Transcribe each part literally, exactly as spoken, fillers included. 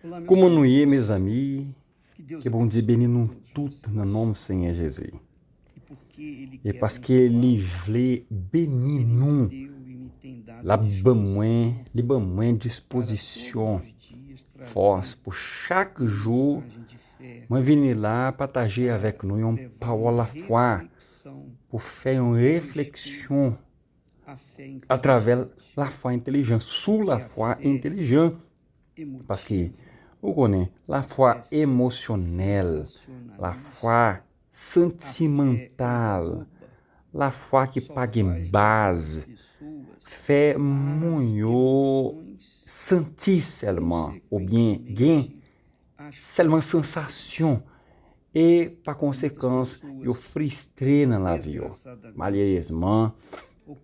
Kouman nou ye, mezanmi? Ke Bondye beni nou tout nan non Senyè Jezi. E paske li vle beni nou, l ap ban mwen, li ban mwen dispozisyon, fòs pou chak jou mwen vini la pataje avèk nou yon pawòl lafwa, pou fè yon refleksyon atravè lafwa entelijan, sou lafwa entelijan. Paske, ou konnen, lafwa emosyonèl, lafwa santimantal, lafwa ki pa gen baz, fè moun yo santi sèlman, oubyen gen sèlman sansasyon, e pa konsekans, yo fristre nan lavi yo. Malerezman,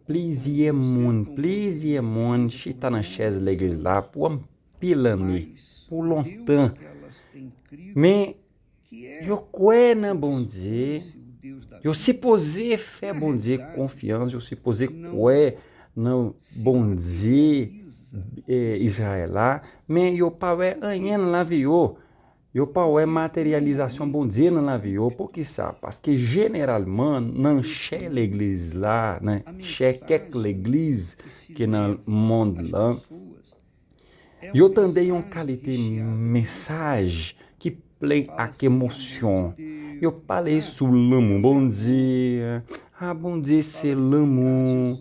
plizyè moun, plizyè moun chita nan chèz legliz la pou anpil ane, pou lontan. Men, yo kwè nan Bondye, yo sipoze fè Bondye konfyans, yo sipoze kwè nan Bondye, e, Izrayèl la, men yo pa wè anyen nan lavi yo. Yo pa wè materyalizasyon Bondye nan lavi yo. Poukisa? Paske jeneralman, nan chè legliz la, nan chè kèk legliz ki nan mond lan, yo tande yon kalite mesaj ki plen ak emosyon. Yo pale sou lanmou Bondye. A, Bondye se lanmou.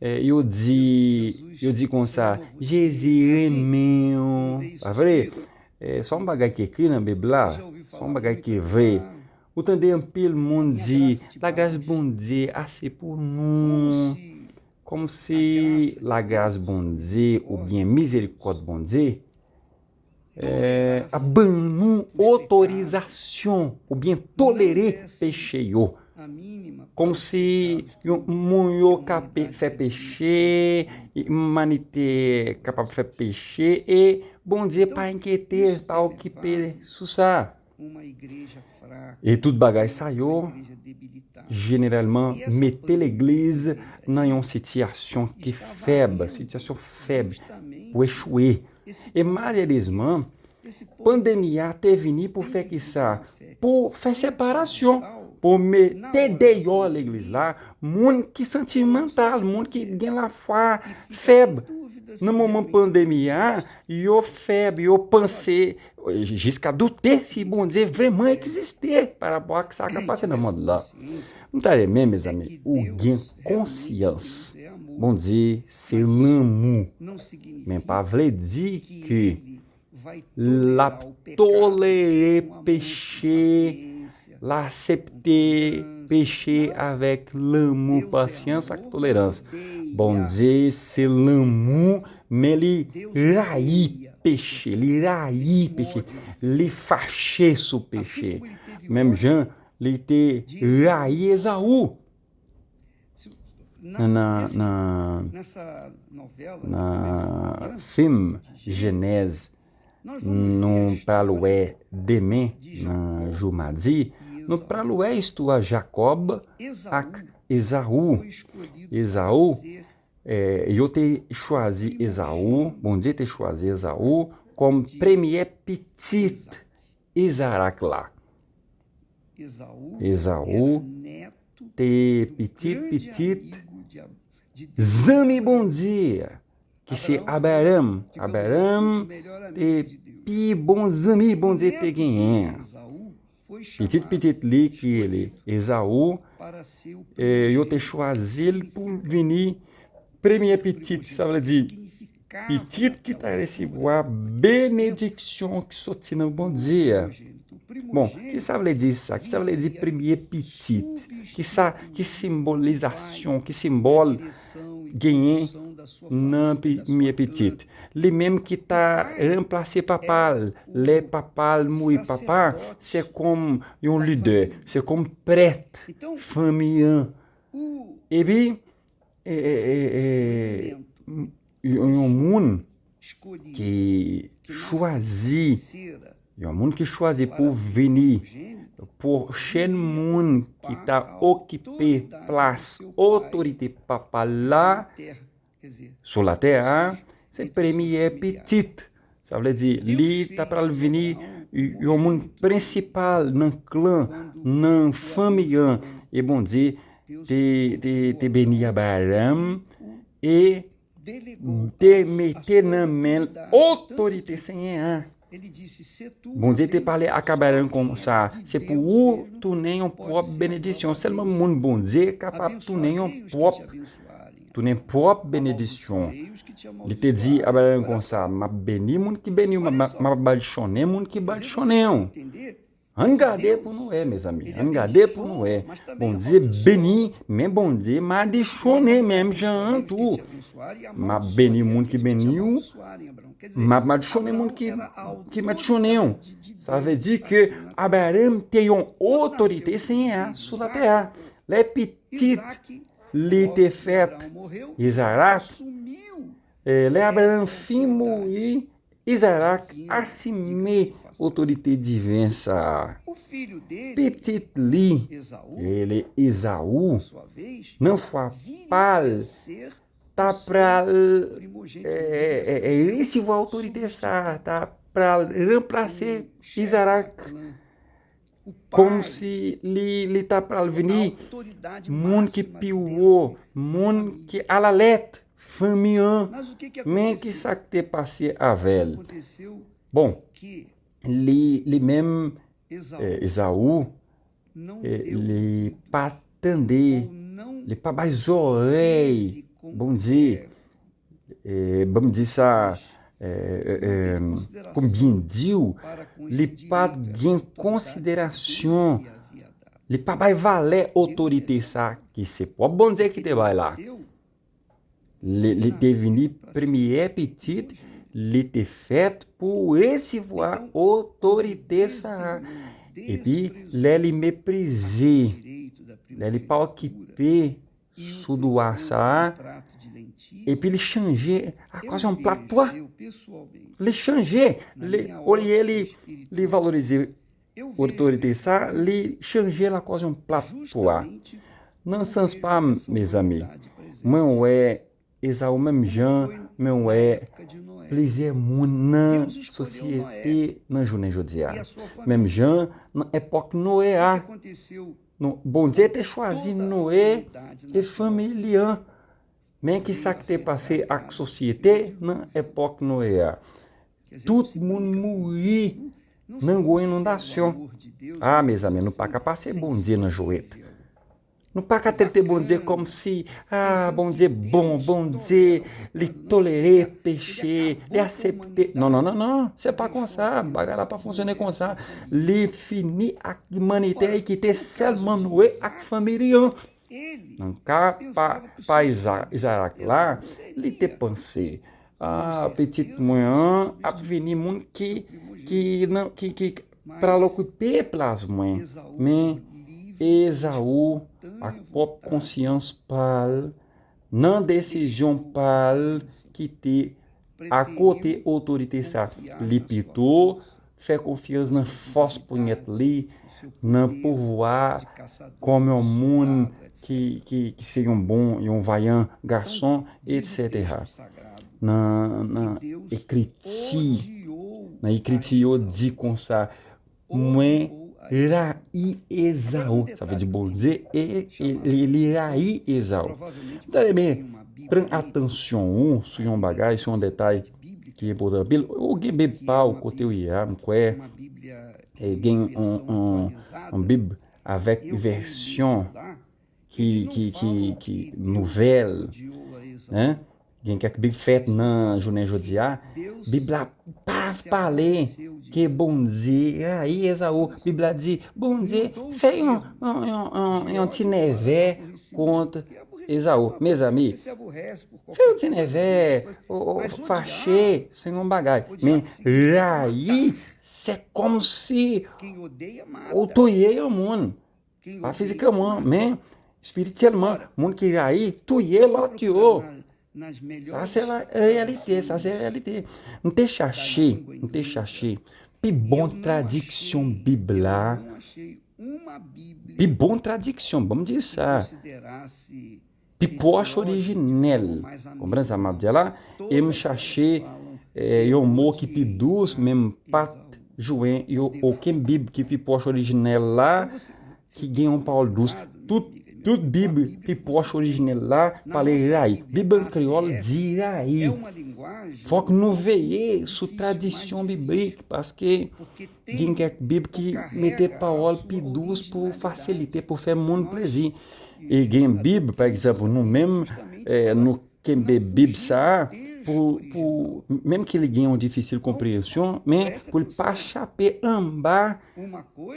E, yo di, yo di konsa, Jezi renmen w. Pa vre? E, se yon bagay ki ekri nan Bib la. Se yon bagay ki vre. Ou tande anpil moun di, lagras Bondye ase pou nou. Kòmsi lagras Bondye oubyen mizerikòd Bondye, e, ap ban nou otorizasyon oubyen tolere peche yo. Kòmsi yon moun yo ka pe-, fè peche, imanite kapab fè peche, e Bondye pa enkyete, pa okipe sou sa. E tout bagay sa yo, jeneralman, mete legliz nan yon sitiyasyon ki fèb, sitiyasyon fèb, pou echwe. E malerezman, pandemi a te vini pou fè kisa? Pou fè separasyon, pou mete deyò legliz la, moun ki santimantal, moun ki gen lafwa fèb. Nan moman pandemi a, yo fèb, yo panse, jiska doute si Bondye vrèman egziste parapò ak sa k ap pase nan mond lan. M ta renmen, mezanmi, ou gen konsyans. Bondye se lanmou. Men pa vle di ke l ap tolere peche, l aksepte peche avèk lanmou, pasyans ak tolerans. Bondye se lanmou, men li rayi peche, li rayi peche, li fache sou peche. Menm jan li te rayi Ezawu. Nan, nan, nan, nan fim Jenèz, nou pral wè demen, nan jou madi, nou pral wè istwa Jakòb ak Ezawu. Ezawu, e, yo te chwazi Ezawu, Bondye te chwazi Ezawu kòm premyè pitit Izarak la. Ezawu te pitit pitit zanmi Bondye, ki se Abraram. Abraram te pi bon zanmi Bondye te genyen. Pitit pitit li ki rele Ezawu, e, yo te chwazi l pou l vini premye pitit, sa vle di, pitit ki ta resevwa benediksyon ki soti nan Bondye a. Bon, ki sa vle di sa? Ki sa vle di premye pitit? Ki sa, ki senbolizasyon, ki senbòl genyen nan premye pitit? Li menm ki ta ranplase papa l, lè papa l mouri. Papa, se kòm yon lidè, se kòm prèt fanmi an. Epi, e, e, e, e, m-, yon, yon moun ki chwazi, yon moun ki chwazi pou vini pwochen moun ki ta okipe plas otorite papa l la sou latè a, se premye pitit. Sa vle di, li ta pral vini yon moun prensipal nan klan, nan fanmi an. E Bondye te, te, te beni Abraram e te mete nan men l otorite Senyè a. Bondye te pale ak Abraram konsa, se pou ou tounen yon pwòp benediksyon. Sèlman moun Bondye kapab tounen yon pwòp, tounen pwòp benediksyon. Li te di Abraram konsa, m ap beni moun ki beni w, m ap, m ap malchonnen moun ki malchonnen w. Ann gade pou nou wè, mezanmi. Ann gade pou nou wè. Bondye beni, men Bondye madichonnen menm jan an tou. M ap beni moun ki beni w, m ap madichonnen moun ki, ki madichonnen w. Sa vle di ke Abraram te yon otorite Senyè a sou latè a. Lè pitit li te fèt, Izarak, e lè Abraram fin mouri, Izarak asime otorite diven sa a. Pitit li, rele Ezaou, nan fwa pa l, ta pral, e, e, e, e, resevwa otorite sa a, ta pral ranplase Izarak. Kòmsi li, li ta pral vini moun ki pi wo, moun ki alalèt fanmi an. Men ki sa k te pase avè l? Bon, li, li menm, e, Ezaou, e, li pa tande, li pa bay zòrèy Bondye. E, ban m di sa, e, e, e, pou m byen di w, li pa t gen konsiderasyon, li pa bay valè otorite sa ki se pwòp Bondye ki te bay la. Li, li te vini premye pitit, li te fèt pou resevwa otorite sa a. Epi, lè li meprize, lè li pa okipe sou dwa sa a, epi li chanje akoz yon plat pwa. Li chanje, li, olye li, li valorize otorite sa, li chanje l akoz yon plat pwa. Nan sans pa m, mezanmi, mwen wè Ezaou menm jan, men wè plizyè moun nan sosyete nan jounen jodi a. Menm jan nan epòk Noe a, Nou, Bondye te chwazi Noe e fanmi li an. Men ki sa k te pase ak sosyete nan epòk Noe a? Tout moun mouri nan gwo inondasyon. A, mezanmi, nou pa ka pase Bondye nan jwèt. Nou pa ka trete Bondye kòmsi, a, Bondye bon, Bondye, li tolere peche, li aksepte. Non, non, non, non, se pa konsa, bagay la pa fonksyone konsa. Li fini ak limanite, li kite sèlman Noe ak fanmi li an. Nan ka pa, pa Iza-, Izarak la, li te panse, a, pitit mwen an ap vini moun ki, ki, nan, ki, ki pral okipe plas mwen. Men Ezaou, ak pwòp konsyans pa l, nan desizyon pa l, kite akote otorite sa. Li pito fè konfyans nan fòs ponyèt li, nan pouvwa kòm yon moun ki, ki, ki se yon bon, yon vayan gason, etsetera. Nan, nan ekriti, nan ekriti yo di konsa, mwen rayi Ezaou. Sa vle di Bondye e, e li, li rayi Ezaou. Tande byen, pran atansyon ou sou yon bagay, sou yon detay ki enpòtan anpil. Ou gen Bib pa w kote w ye a, m kwè, e, gen yon, yon, yon Bib avèk vèsyon ki, ki, ki, ki nouvèl, hein? Gen kèk Bib fèt nan jounen jodi a. Bib la pa pale ke Bondye rayi Ezaou. Bib la di, Bondye fè yon, yon, yon, yon, yon ti nèvè kont Ezaou. Mezanmi, fè yon ti nèvè, o, o, fache, se yon bagay. Men rayi, se kòmsi ou touye yon moun. Pa fizikman, men espirityèlman, moun ki rayi, touye lòt yo. Sa se la reyalite, sa se reyalite. M te chache, m te chache pi bon tradiksyon Bib la, pi bon tradiksyon, bon, m di sa, pi pwòch orijinèl. Konprann sa m ap di la? E m chache e, yon mo ki pi dous, men m pa t jwenn yon okenn Bib ki pi pwòch orijinèl la, ki gen yon pawòl dous. Tout, tout Bib pi pwòch orijinèl la pale rayi. Bib an kreyòl di rayi. Fòk nou veye sou tradisyon biblik, paske gen kèk Bib ki mete pawòl pi dous pou fasilite, pou fè moun plezi. E gen Bib, pa egzanp, nou menm, e, nou kenbe Bib sa a pou, pou, menm ke li gen yon difisil konpreyansyon, men pou l pa chape anba,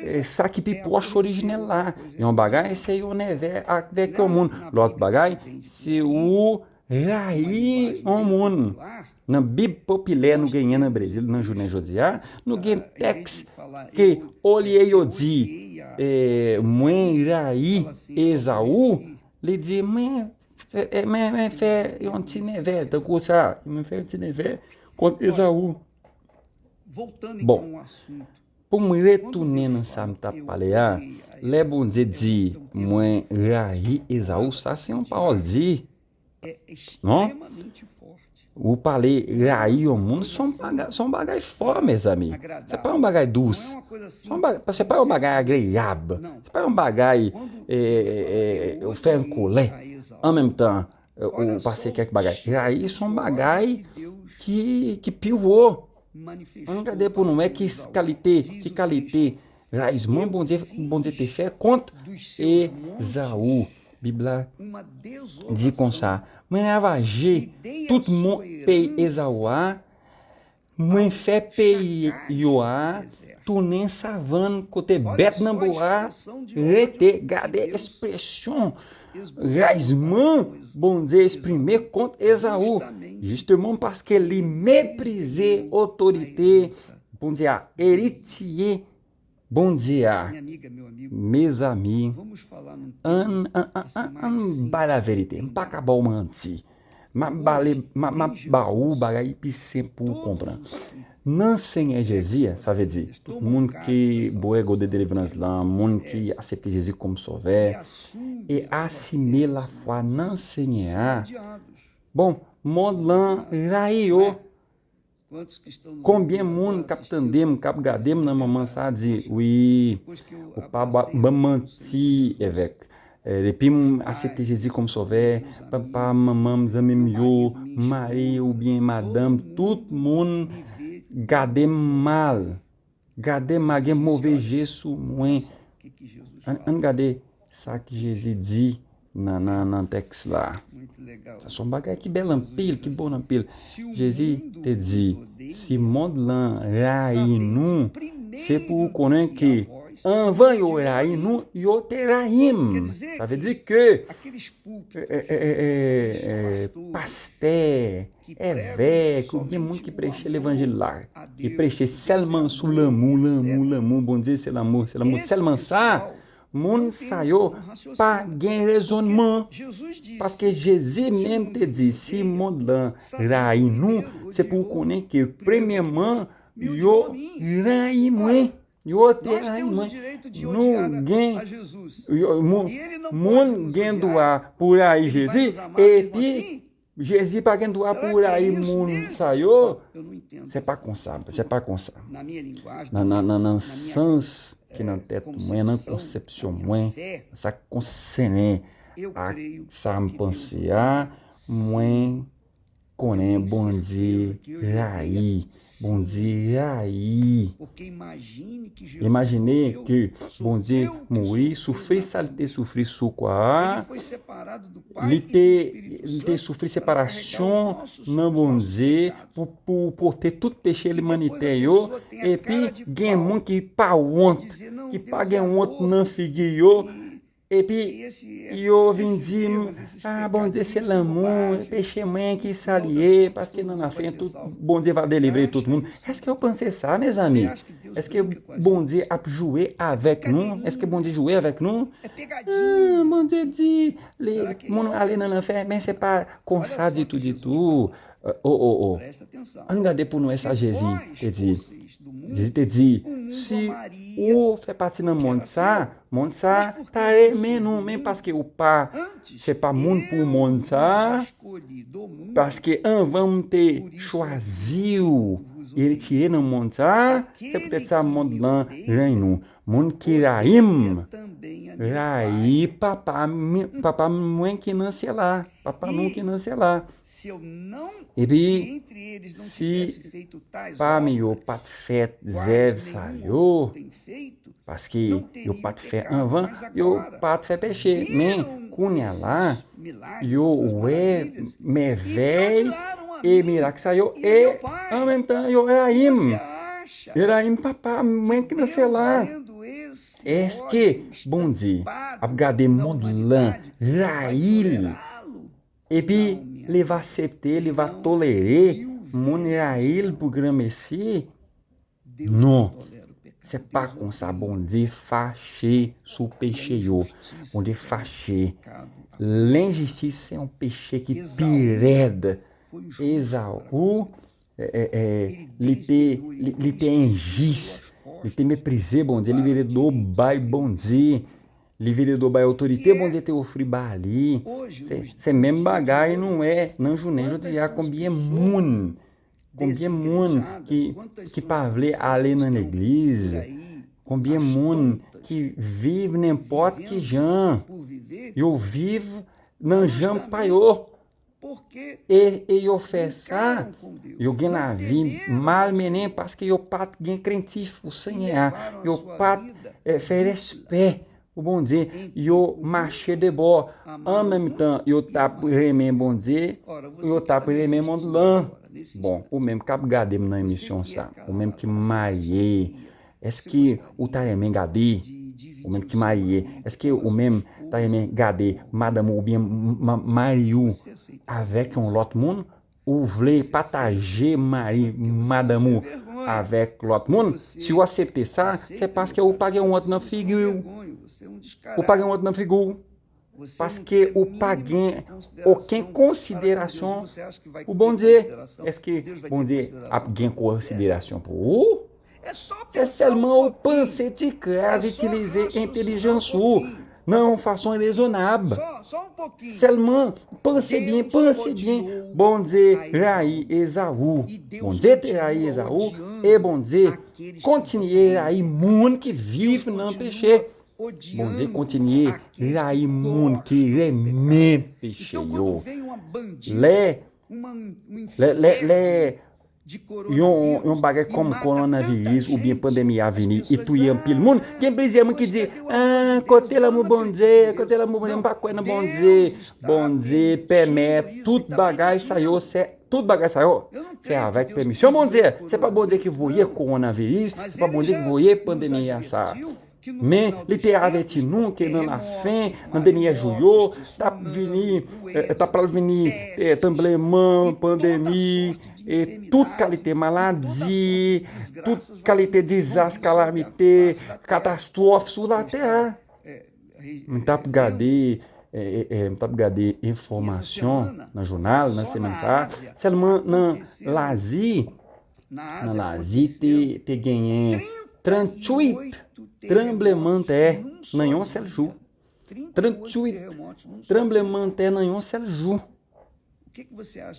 e, sa ki pi pwòch orijinèl la. Yon bagay se yon nèvè avèk yon moun, lòt bagay se ou rayi yon moun. Nan Bib popilè nou genyen nan Brezil, nan jounen jodi a, nou gen tèks ke olye yo di, e, mwen rayi Ezaou, li di, mwen fè, e, men, men fè yon ti nèvè, tankou sa, mwen fè yon ti nèvè kont Ezaou. Bon, pou mwen retounen nan sa m t ap pale a, lè Bondye di, mwen rayi Ezaou, sa se yon pawòl di. Non? Ou pale rayi yon moun, se yon bagay, se yon bagay fò, mezanmi. Se pa yon bagay dous. Se yon bagay, se pa yon bagay agreyab. Se pa yon bagay, e, e, e, ou fè an kòlè. An menm tan, e, ou pase kèk bagay. Rayi se yon bagay ki, ki pi wo. Ann gade pou nou wè ki kalite, ki kalite rayizman Bondye, Bondye te fè kont Ezaou. Bib la di konsa, mwen ravaje tout mòn peyi Ezaou a, mwen fè peyi yo a tounen savann kote bèt nan bwa rete. Gade ekspresyon rayizman Bondye eksprime kont Ezaou, jisteman paske li meprize otorite Bondye a, eritye Bondye a. Mezanmi, ann, ann, ann, ann, ann bay laverite. M pa ka ba w manti. M ap bale, m ap, m ap ba ou bagay pi senp pou w konprann. Nan Senyè Jezi a, sa vle di, tout moun ki bwè gode delivrans lan, moun ki aksepte Jezi kòm sovè, e asime lafwa nan Senyè a. Bon, mond lan rayi yo. Konbyen moun k ap tande m, k ap gade m nan moman sa a di, wi, ou pa ba, ban m manti, evèk. E, depi m aksepte Jezi kòm sovè, papa m, manman m, zanmi m yo, mari oubyen madanm, tout moun gade m mal. Gade m mal, gen move je sou mwen. Ann, ann gade sa k Jezi di nan, nan, nan tèks la. Sa se yon bagay ki bèl anpil, ki bon anpil. Jezi te di, si mond lan rayi nou, se pou ou konnen ke anvan yo rayi nou, yo te rayi m. Sa vle di ke, e, e, e, e, e, pastè, evèk, oubyen moun ki preche levanjil la, ki preche sèlman sou lanmou, lanmou, lanmou, Bondye se lanmou, se lanmou, sèlman sa, moun sa yo pa gen rezònman. Paske Jezi menm te di, si mond lan rayi nou, se pou w konnen ke premyèman, yo rayi mwen. Yo te rayi mwen. Nou gen, yo, moun, moun gen dwa pou rayi Jezi, epi Jezi pa gen dwa pou rayi moun sa yo. Se pa konsa, se pa konsa. Nan, nan, nan, nan sans ki nan tèt mwen, nan konsepsyon mwen, sa k konsène ak sa m panse a, mwen konnen Bondye rayi. Bondye rayi. Imajine ke Bondye mouri, soufri sa l te soufri sou kwa a. Li te, li te soufri separasyon nan Bondye pou, pou pote tout peche limanite yo. Epi, gen moun ki pa wont, ki pa gen wont nan figi yo. Epi, yo vin di m, a, Bondye se lanmou, peche mwen ki sa l ye, paske nan lafen, tout, Bondye va delivre tout moun. Èske w panse sa, mezanmi? Èske Bondye ap jwe avèk nou? Èske Bondye jwe avèk nou? Ah, Bondye di, li, moun ale nan lanfè, men se pa konsa ditou, ditou. O, o, o. Ann gade pou nou wè sa Jezi te di. Jezi te di, Si ou fè pati nan mond sa, mond sa ta renmen nou, men paske ou pa, se pa moun pou mond sa, paske anvan m te chwazi w e retire nan mond sa, se poutèt sa mond lan jwenn ou. Moun ki rayi m, rayi papa, m- papa mwen ki nan syèl la, papa nou ki nan syèl la. Epi, si pami yo pa t fè zèv sa yo, paske yo pa t fè anvan, yo pa t fè peche. Men, kounye a la, yo wè mèvèy e mirak sa yo, e an menm tan, yo rayi m. Yo rayi m, papa mwen ki nan syèl la. Èske Bondye ap gade mond lan, rayi l? Epi, li va aksepte, li va tolere moun rayi l pou granmesi? Non. Se pa konsa Bondye fache sou peche yo. Bondye fache. Lenjistis se yon peche ki pi rèd. Ezaou, e, e, e, li te, li, li te enjis. Li te meprize Bondye. Li vire do bay Bondye. Li vire do bay otorite Bondye te ofri ba li. Se, se menm bagay nou wè nan jounen jodi a. Konbyen moun, konbyen moun ki, ki pa vle ale nan legliz? Konbyen moun ki viv nenpòt ki jan? Yo viv nan janm pa yo. E, e yo fè sa, yo gen lavi mal mennen paske yo pa t gen krentif pou Senyè a. Yo pa t, eh, fè respè pou Bondye. Yo mache de bò. An menm tan, yo t ap renmen Bondye, yo t ap renmen mond lan. Bon, ou menm k ap gade m nan emisyon sa, ou menm ki marye, èske ou ta renmen gade, ou menm ki marye, èske ou menm ta renmen gade madanm ou oubyen m- m- mari ou avèk yon lòt moun? Ou vle pataje mari, madanm ou avèk lòt moun? Si w aksepte sa, se paske ou pa gen wont nan figi w. Ou pa gen wont nan figi w. Paske ou pa gen okenn konsiderasyon pou Bondye. Èske Bondye ap gen konsiderasyon pou ou? Se sèlman ou panse ti kras, itilize entèlijans ou nan yon fason rezonab. Sèlman panse byen, panse byen. Bondye rayi Ezaou. Bondye te rayi Ezaou e Bondye kontinye rayi moun ki viv nan peche. Bondye kontinye rayi moun ki renmen peche yo. Lè, lè, lè, lè yon, yon bagay kòm kowonaviris oubyen pandemi a vini e touye anpil moun, gen plizyè moun ki di, "Ah, kote lanmou Bondye? Kote lanmou Bondye? M pa kwè nan Bondye." Bondye pèmèt tout bagay sa yo, se tout bagay sa yo, se avèk pèmisyon Bondye. Se pa Bondye ki voye kowonaviris, se pa Bondye ki voye pandemi a sa. Men li te avèti nou ke nan lafen, nan dènye jou yo, t ap vini, eh, t ap pral vini, eh, tranbleman, pandemi, e tout kalite maladi, tout kalite dezas, kalamite, katastwòf sou latè a. M t ap gade, eh, eh, eh, m t ap gade enfòmasyon nan jounal, nan semèn sa a. Sèlman nan Lazi, nan Lazi te, te genyen tranntuit tranblemanntè nan yon sèl jou. Tranntuit tranblemanntè nan yon sèl jou.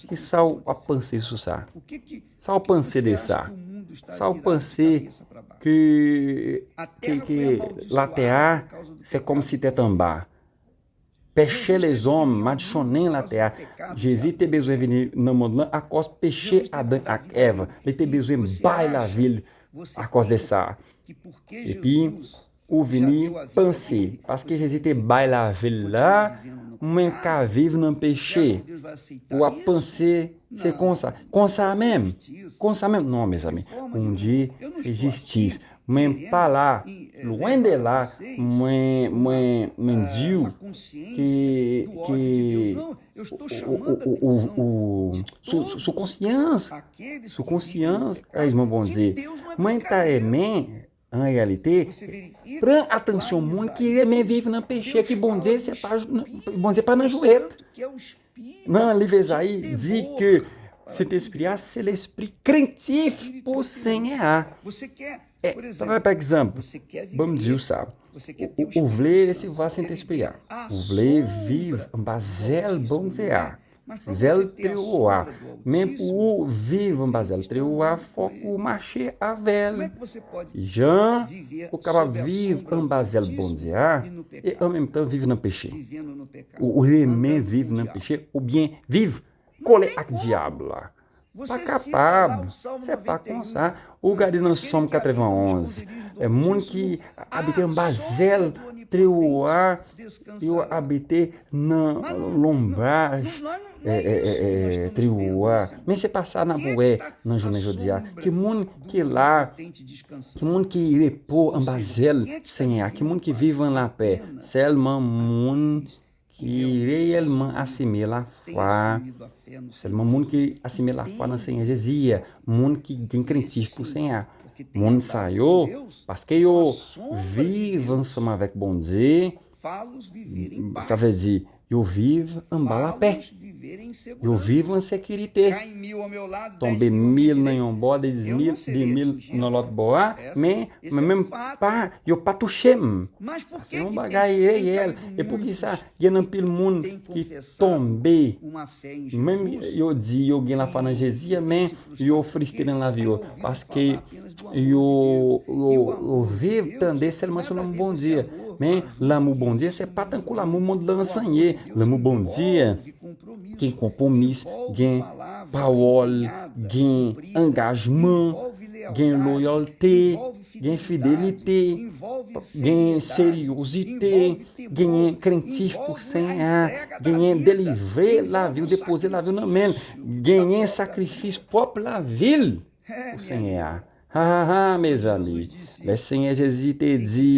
Kisa w ap panse sou sa? Sa w panse de sa? Sa w panse ke, ke, ke latè a, se kòmsi tèt anba? Peche lezòm, machonnen latè a. Jezi te bezwen vini nan mond lan akòz peche Adan ak Èv. Li te bezwen bay lavi l akòz de sa. Epi, ou vini panse, paske Jezi te bay lavi l la, mwen ka viv nan peche. Ou ap panse se konsa. Konsa menm. Konsa menm. Non, mezanmi. Bondye, se jistis. Mwen pa la. Lwen de la, mwen, mwen, mwen di w ke, ke ou, ou, ou, ou, ou, sou, sou, sou konsyans, sou konsyans, rayizman Bondye. Mwen ta renmen, an reyalite, pran atansyon moun ki renmen viv nan peche, ki Bondye, se pa, Bondye pa nan jwèt. Nan liv Ezayi, di ke Sentespri a se lespri krentif pou Senyè a. E, pa, pa egzanp, ban m di w sa. Ou, ou, ou vle resevwa Sentespri a. Ou vle viv anba zèl Bondye a. Zèl Trewo a. Men pou ou viv anba zèl Trewo a, fòk ou mache avè l. Jan ou kapab viv anba zèl Bondye a e an menm tan viv nan peche? Ou, ou renmen viv nan peche oubyen viv kole ak dyab la? Pa kapab. Se pa konsa. Ou gade nan Sòm katrevenn-onz. E, moun ki abite anba zèl Trewo a, yo abite nan lonbraj, e, e, e, e, Trewo a. Men se pa sa n ap wè nan jounen jodi a. Ki moun ki la, ki moun ki repo anba zèl Senyè a, ki moun ki viv an lapè? Sèlman moun ki reyèlman asime lafwa, sèlman moun ki asime lafwa nan Senyè Jezi a, moun ki gen krentif pou Senyè a. Moun sa yo, paske yo viv ansanm avèk Bondye, sa vle di, yo viv anba lapè. Yo viv an sekirite. Tonbe mil nan yon bò, de mil, de mil nan lòt bò a, men, men menm pa, yo pa touche m. Sa se yon bagay reyèl. E poukisa gen anpil moun ki tonbe? Menm yo di yo gen lafwa nan Jezi a, men yo fristre nan lavi yo. Paske yo, yo, yo viv tande sèlman sou lanmou Bondye. Men lanmou Bondye, se pa tankou lanmou mond lan anseye. Lanmou Bondye gen konpwomis, gen pawòl, gen angajman, gen loyalte, gen fidelite, gen seryozite, genyen krentif pou Senyè a, genyen delivre lavi w, depoze lavi w nan men l, genyen sakrifis pwòp lavi l pou Senyè a. Ha, ha, ha, mezanmi. Lè Senyè Jezi te di,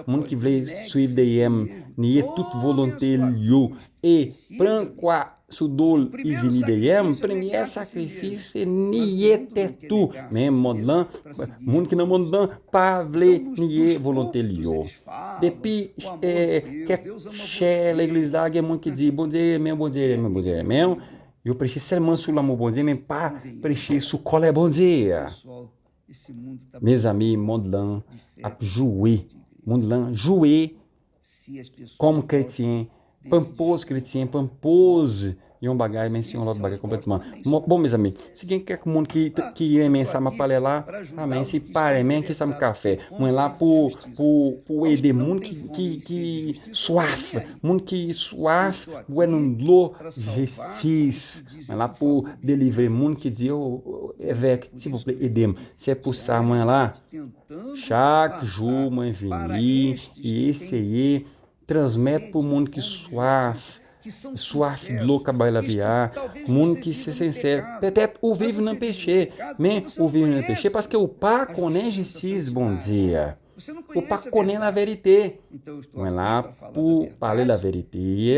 moun ki vle swiv dèyè m, niye tout volonte l yo, e pran kwa sou do l, e vini dèyè m, premyè sakrifis se niye tèt ou. Men mond lan, moun ki nan mond lan pa vle niye volonte l yo. Depi, eh, kèk chè legliz la, gen moun ki di, Bondye renmen, Bondye renmen, Bondye renmen w. Yo preche sèlman sou lanmou Bondye, men pa preche sou kòlè Bondye a. Mezanmi, mond lan ap joure. Mond lan joure kòm kretyen, pran poz kretyen, pran poz yon bagay, men se yon lòt bagay konplètman. Bon, bon, mezanmi, si gen kèk moun ki, ki renmen sa m ap pale la, amèn. Si pa renmen, ki sa m ka fè? Mwen la pou, pou, pou ede moun ki, ki, ki swaf. Moun ki swaf, bwè nan dlo jistis. Mwen la pou delivre moun ki di, "O, o, evèk, silvouplè, ede m." Se pou sa mwen la. Chak jou mwen vini e eseye transmèt pou moun ki swaf, swaf dlo k ap bay lavi a, moun ki se sensè. Petèt ou viv nan peche, men ou viv nan peche paske ou pa konnen jistis Bondye a. Ou pa konnen laverite. Mwen la pou pale laverite.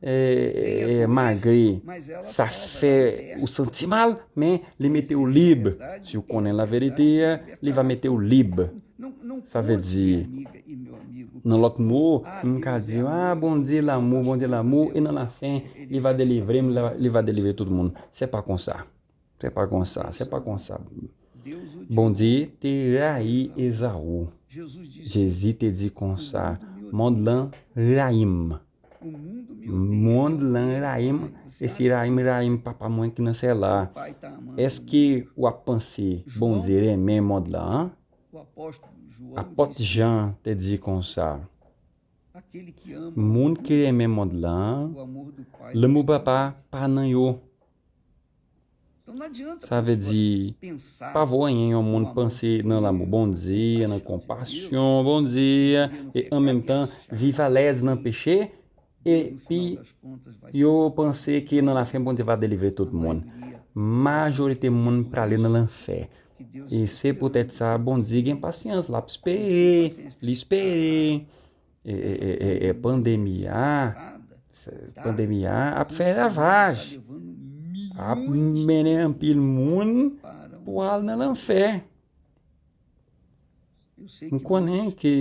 E, e, malgre sa fè ou santi mal, men li mete w lib. Si w konnen laverite a, li va mete w lib. Sa vle di, nan lòt mo, m ka di, "Ah, Bondye lanmou, Bondye lanmou," e nan lafen, li va delivre m, li va delivre tout moun. Se pa konsa. Se pa konsa, se pa konsa. Bondye te rayi Ezaou. Jezi te di konsa, "Mond lan rayi m." Mond lan rayi m, e si rayi m, rayi m Papa mwen ki nan syèl la. Èske w ap panse Bondye renmen mond lan? Apòt Jan te di konsa, "Moun ki renmen mond lan, lanmou Papa pa nan yo." Sa vle di, pa vo anyen yon moun panse nan lanmou Bondye, nan konpasyon Bondye, e an menm tan viv alèz nan peche, epi yo panse ke nan lafen Bondye va delivre tout moun. Majorite moun prale nan lanfè. E se poutèt sa Bondye gen pasyans, l ap espere, li espere. E, e, e, e, e pandemi a, se, pandemi a ap fè ravaj, ap mennen anpil moun pou al nan lanfè. M konnen ke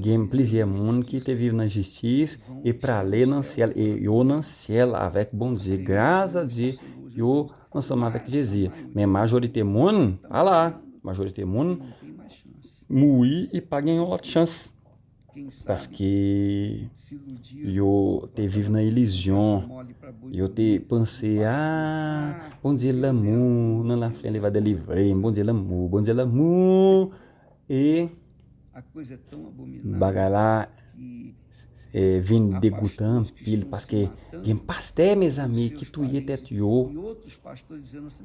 gen plizyè moun ki te viv nan jistis e prale nan syèl, e yo nan syèl avèk Bondye. Gras a Dye, yo ansanm avèk Jezi. Men majorite moun pa la. Majorite moun mouri e pa gen yon lòt chans. Paske yo te viv nan ilizyon. Yo te panse, ah, Bondye lanmou, nan lafen li va delivre m. Bondye lanmou, Bondye lanmou. E bagay la e, vin degoutan anpil, paske gen pastè, mezanmi, ki touye tèt yo.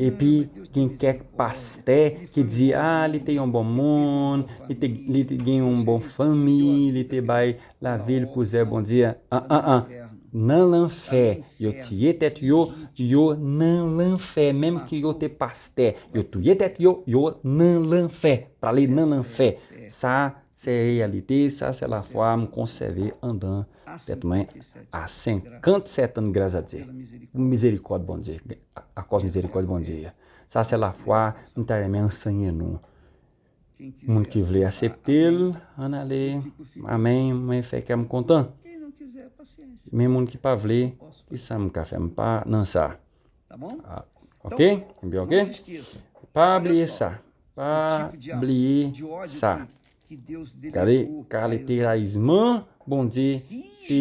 Epi gen kèk pastè ki di, ah, li te yon bon moun, li te, li te gen yon bon fanmi, li te bay lavi l pou zèv Bondye. An, an, an. Nan lanfè, yo tiye tèt yo, yo nan lanfè, menm ke yo te pastè. Yo touye tèt yo, yo nan lanfè. Prale nan lanfè. Sa se reyalite, sa se lafwa m konsève anndan tèt mwen a senkant sèt an, gras a Dye. Pou mizerikòd Bondye, akòz mizerikòd Bondye a. Sa se lafwa m ta renmen ansenye nou. Moun ki vle aksepte l, ann ale. Amèn, mwen fè kè m kontan. Men moun ki pa vle, kisa m ka fè? M pa nan sa. Ah, ok? Ebyen, ok? Pa bliye sa. Pa bliye sa. Gade kalite rayizman Bondye te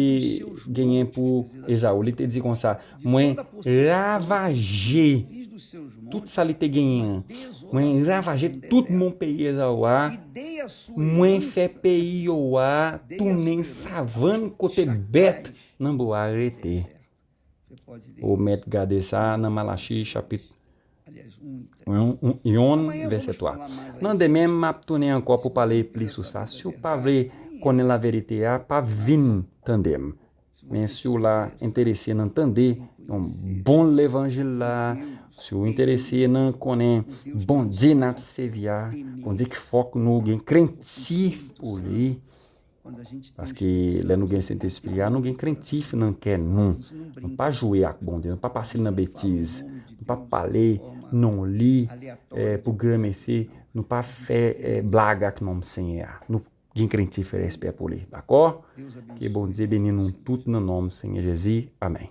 genyen pou Ezaou. Li te di konsa, mwen ravaje tout sa li te genyen an. Mwen ravaje tout mon peyi Ezaou a. Mwen fè peyi yo a tounen savann kote bèt nan bwa rete. Ou mèt gade sa nan Malachi chapit yon, yon, vèsè twa. Nan demen, m ap tounen ankò pou pale plis sou sa. Si w pa vle konnen laverite a, pa vin tande m. Men si w la enterese nan tande yon bon levanjil la, si w enterese nan konnen Bondye n ap sèvi a, Bondye ki fòk nou gen krentif pou li, paske lè nou gen Sentespri a, nou gen krentif nan kè nou. Nou pa jwe ak Bondye, nou pa pase l nan betiz, nou pa pale non li, eh, pou granmesi, nou pa fè, eh, blag ak non Senyè a. Nou gen krentif e respè pou li, dakò? Ke Bondye beni nou tout nan non Senyè Jezi. Amèn.